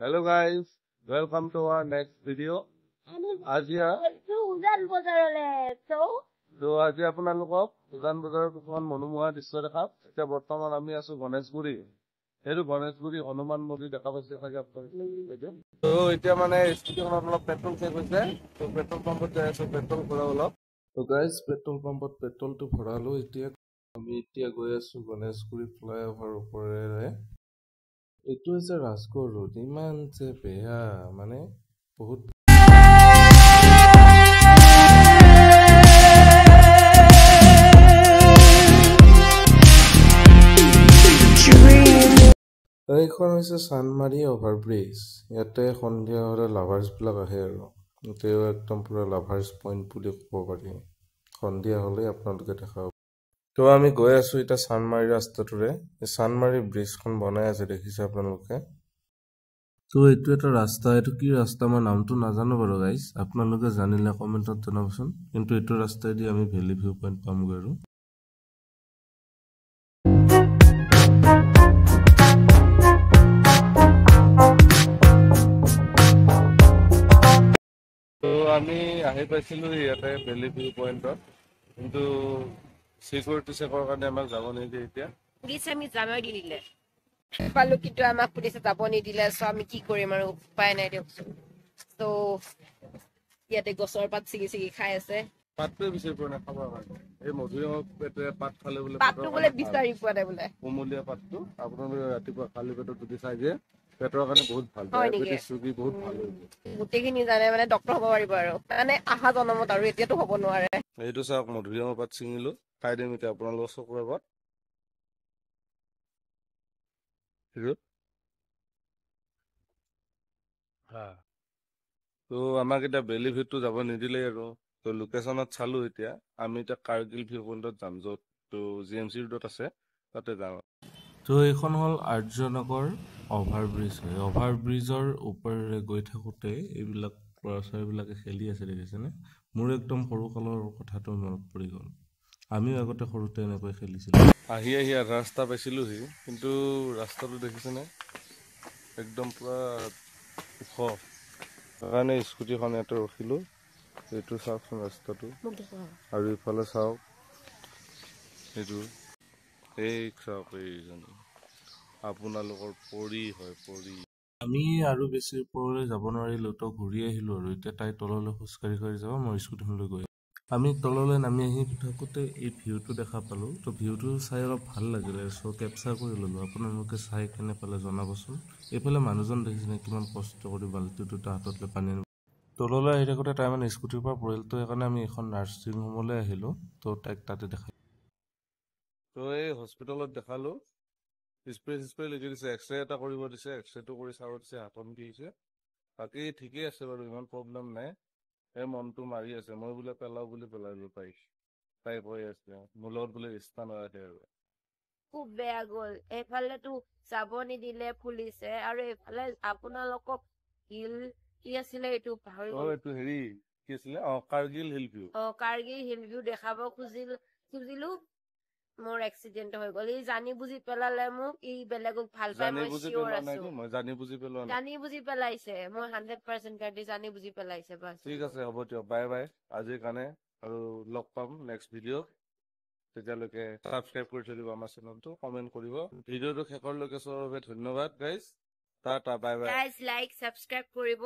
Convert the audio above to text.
Hello guys, welcome to our next video. আজি উজান বজাৰলৈ। তো আজি আপোনালোকক উজান বজাৰৰ কিছুমান মনোমোহা দৃশ্য দেখাম। এতিয়া বৰ্তমান আমি আছো গণেশগুৰি, সেইটো গণেশগুৰি হনুমান মন্দিৰ দেখা পাইছে চাগে আপোনালোকে। তো এতিয়া মানে স্কুটিখনত অলপ পেট্ৰল শেষ হৈছে, তো পেট্ৰল পাম্পত যাই আছো পেট্ৰল ভৰাও অলপ। তো গাইজ, পেট্ৰল পাম্পত পেট্ৰলটো ভৰালো। এতিয়া আমি এতিয়া গৈ আছো গণেশগুৰি ফ্লাইঅভাৰ ওপৰেৰে। এইটো হৈছে ৰাজগড় ৰোড। ইমান যে বেয়া, মানে বহুত। এইখন হৈছে চানমাৰী অভাৰব্ৰিজ। ইয়াতে সন্ধিয়া হ'লে লাভাৰ্ছবিলাক আহে আৰু এতিয়াও একদম পুৰা লাভাৰ্ছ পইণ্ট বুলি ক'ব পাৰি। সন্ধিয়া হ'লে আপোনালোকে দেখা পাব। তো আমি গৈ আছো এতিয়া চানমাৰী ৰাস্তাটোৰে। এই চানমাৰী ব্ৰিজখন বনাই আছে, দেখিছে আপোনালোকে। তো এইটো এটা ৰাস্তা, এইটো কি ৰাস্তা মই নামটো নাজানো বাৰু গাইজ, আপোনালোকে জানিলে কমেণ্টত জনাবচোন। কিন্তু এইটো ৰাস্তাইদি আমি ভেলী ভিউ পইণ্ট পামগৈ আৰু। তো আমি আহি পাইছিলো ইয়াতে ভেলী ভিউ পইণ্টত, কিন্তু চিকিউৰিটি চেকৰ কাৰণে আমাক যাব নিদিয়ে। এতিয়া পুলিচে আমি যাবই নিদিলে পালো, কিন্তু আমাক পুলিচে যাব নিদিলে। চ' আমি কি কৰিম আৰু, উপায় নাই দিয়কচোন। ত' ইয়াতে গছৰ পাত ছিঙি ছিঙি খাই আছে। পাতটোৱে বিচাৰি পোৱা নাই খাবৰ কাৰণে। এই মধুৰিআমৰ পেটে পাত খালে বোলে পাতটো বোলে বিচাৰি পোৱা নাই বোলে। কুমলীয়া পাতটো আপোনালোকে ৰাতিপুৱা খালী পেটত যদি খাই দিয়ে, পেটৰ কাৰণে বহুত ভাল, হয় নেকি? ডায়েবেটিছ ৰোগী বহুত ভাল হৈ যায়। গোটেইখিনি জানে মানে ডক্তৰ হ'ব পাৰিব আৰু, মানে অহা জনমত আৰু, এতিয়াতো হ'ব নোৱাৰে। এইটো চাওক, মধুৰিআমৰ পাত ছিঙিলো, খাই দিম এতিয়া আপোনালোকৰ চকুৰ আগত। তো আমাক এতিয়া বেলি ভিউটো যাব নিদিলে আৰু। তো লোকেশ্যনত চালো, এতিয়া আমি এতিয়া কাৰ্গিল ভিউ পইণ্টত যাম, য'ত তো জি এম চি ৰোডত আছে, তাতে যাম। তো এইখন হ'ল আৰ্যনগৰ অভাৰব্ৰিজ হয়। অভাৰব্ৰিজৰ ওপৰেৰে গৈ থাকোঁতে এইবিলাক ল'ৰা ছোৱালীবিলাকে খেলি আছে, দেখিছেনে? মোৰ একদম সৰুকালৰ কথাটো মনত পৰি গ'ল। আমিও আগতে সৰুতে এনেকৈ খেলিছিলোঁ। আহি আহি আধা ৰাস্তা পাইছিলোহি, কিন্তু ৰাস্তাটো দেখিছেনে একদম পুৰা ওখ, সেইকাৰণে স্কুটিখন ইয়াতে ৰখিলোঁ। এইটো চাওকচোন ৰাস্তাটো, আৰু ইফালে চাওক এইটো, এই চাওক এইজনী আপোনালোকৰ পৰি হয়, পৰি। আমি আৰু বেছি ওপৰলৈ যাব নোৱাৰিলোঁ, তো ঘূৰি আহিলোঁ আৰু। এতিয়া তাই তললৈ খোজকাঢ়ি কাঢ়ি যাব, মই স্কুটিখন লৈ গৈ। আমি তললৈ নামি আহি থাকোঁতে এই ভিউটো দেখা পালোঁ। তো ভিউটো চাই অলপ ভাল লাগিলে, চ' কেপচাৰ কৰি ল'লোঁ। আপোনালোকে চাই কেনে পালে জনাবচোন। এইফালে মানুহজন দেখিছেনে কিমান কষ্ট কৰি বাল্টি দুটা হাতত লৈ পানী আনিব। তললৈ আহি থাকোঁতে তাই মানে স্কুটিৰ পৰা পৰিল, তো সেইকাৰণে আমি এখন নাৰ্ছিং হোমলৈ আহিলোঁ। তো তাইক তাতে দেখাই, তো এই হস্পিটেলত দেখালোঁ, স্প্ৰে চিস্প্ৰে লিখি দিছে, এক্সৰে এটা কৰিব দিছে, এক্সৰেটো কৰি চাব দিছে, হাতখন কি হৈছে। বাকী ঠিকেই আছে বাৰু, ইমান প্ৰব্লেম নাই। এই মনটো মাৰি আছে, মই বোলে পেলাওঁ বুলি পেলাই দিব তাইক, তাই কৈ আছে মোৰ লগত বোলে ৰিস্তা নাৰাখে আৰু। খুব বেয়া গ'ল, এইফালেতো যাব নিদিলে পুলিচে, আৰু এইফালে আপোনালোকক হিল কি আছিলে এইটো পাহৰি অ গ'লো। এইটো হেৰি কি আছিলে, অ কাৰ্গিল হিল ভিউ। অ কাৰ্গিল হিল ভিউ দেখাব খুজিলো, মোৰ এক্সিডেণ্ট হৈ গ'ল। ই জানি বুজি পেলালে মোক, ই বেলেগক ভাল পাই, জানি মই বুজি চিয়ৰ পেলোৱা নাই আছো। দেই, মই জানি বুজি পেলোৱা নাই। জানি বুজি পেলাইছে, মই 100% গাৰাণ্টি, জানি বুজি পেলাইছে বাছ। ঠিক আছে, হ'ব দিয়ক, বাই বাই আজিৰ কাৰণে, আৰু লগ পাম নেক্সট ভিডিঅ'। তেতিয়ালৈকে ছাবস্ক্ৰাইব কৰি থৈ দিব আমাৰ চেনেলটো, কমেণ্ট কৰিব। ভিডিঅ'টো শেষৰলৈকে চোৱাৰ বাবে ধন্যবাদ guys. Tata, bye bye. Guys, like subscribe কৰিব।